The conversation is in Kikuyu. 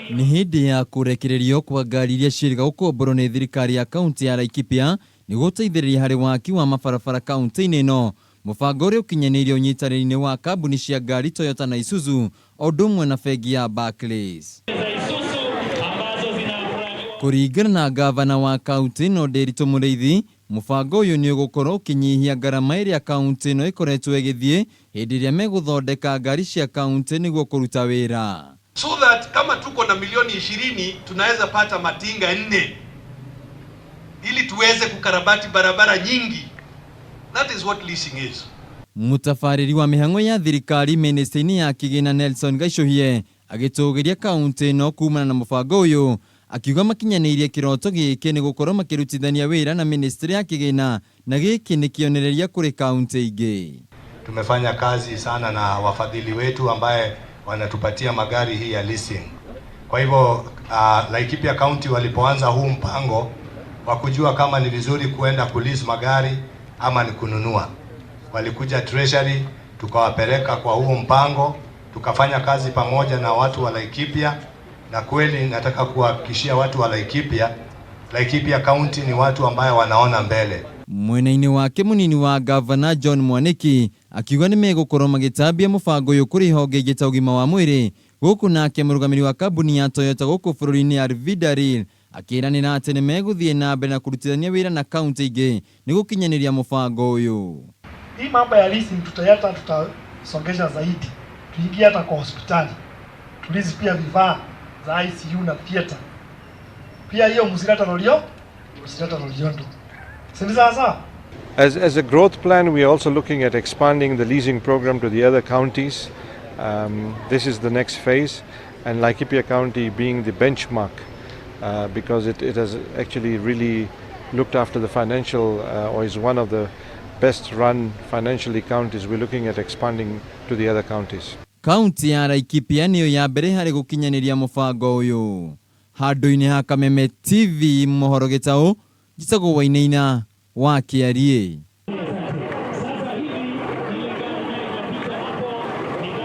Nĩ hĩndĩ ya kũrekererio kwa ngari iria ciĩrĩga gũkomborwo nĩ thirikari ya kaunti ya Laikipia nĩguo gũteithĩrĩria harĩ waki wa mabarabara kaunti-inĩ ĩno. Mũbango ũrĩa ũkinyanĩirie ũnyitanĩri-inĩ wa kambuni cia ngari Toyota na Isuzu o ũndũ ũmwe na bengi ya Barclays. Kũringana na ngavana wa kaunti ĩno Nderitu Mũrĩithi, mũbango ũyũ nĩ ũgũkorwo ũkĩnyihia ngarama ĩrĩa kaunti ĩno ĩkoretwo ĩgĩthiĩ hĩndĩ ĩrĩa megũthondeka ngari cia kaunti nĩguo kũruta wĩra. So that kama tuko na milioni 20 tunaweza pata matinga 4 ili tuweze kukarabati barabara nyingi. That is what leasing is. Mũtabarĩri wa mĩhang'o ya thirikari mĩnĩstĩ-inĩ ya kĩgĩna Nelson Gaicũhie agĩtũgĩria kaunti ĩno kumana na mũbango ũyũ, akiuga makinyanĩirie kĩroto gĩkĩ nĩ gũkorwo makĩrutithania wĩra na mĩnĩstrĩ ya kĩgĩna na gĩkĩ nĩ kĩonereria kũrĩ kaunti ingĩ. Tumefanya kazi sana na wafadhili wetu ambaye wanatupatia magari hii ya leasing. Kwa hivyo Laikipia County walipoanza huu mpango wa kujua kama ni vizuri kuenda kulease magari ama ni kununua, walikuja Treasury, tukawapeleka kwa huo mpango, tukafanya kazi pamoja na watu wa Laikipia, na kweli nataka kuhakikishia watu wa Laikipia, Laikipia County ni watu ambaye wanaona mbele. Mwena-inĩ wake mũnini wa gavana John Mwaniki akiuga nĩ megũkorwo magĩtambia mũbango ũyũ kũrĩ honge ingĩ ta ũgima wa mwĩrĩ gũkũ, nake mũrũgamĩrĩri wa kambuni ya Toyota gũkũ bũrũri-inĩ Arvidaril akĩranĩra atĩ nĩ megũthiĩ na mbere na kũrutithania wĩra na kaunti ingĩ nĩ gũkinyanĩria mũbango ũyũ. Hii mambo ya leasing tutayata tutasongesha zaidi, tuingie hata kwa hospitali, tulease pia vifaa za ICU na theater. Pia hiyo msileta Lolio, msileta Loliondo, si ni sawa sawa? As a growth plan, we are also looking at expanding the leasing program to the other counties. This is the next phase, and Laikipia County being the benchmark because it has actually really looked after the financial or is one of the best run financially counties. We're looking at expanding to the other counties. Kaunti ya Laikipia nĩyo ya mbere harĩ gũkinyanĩria mũbango ũyũ. Handũ-inĩ ha Kameme TV mohoro gĩtaũ, njĩtagwo Wainaina wa Kĩariĩ.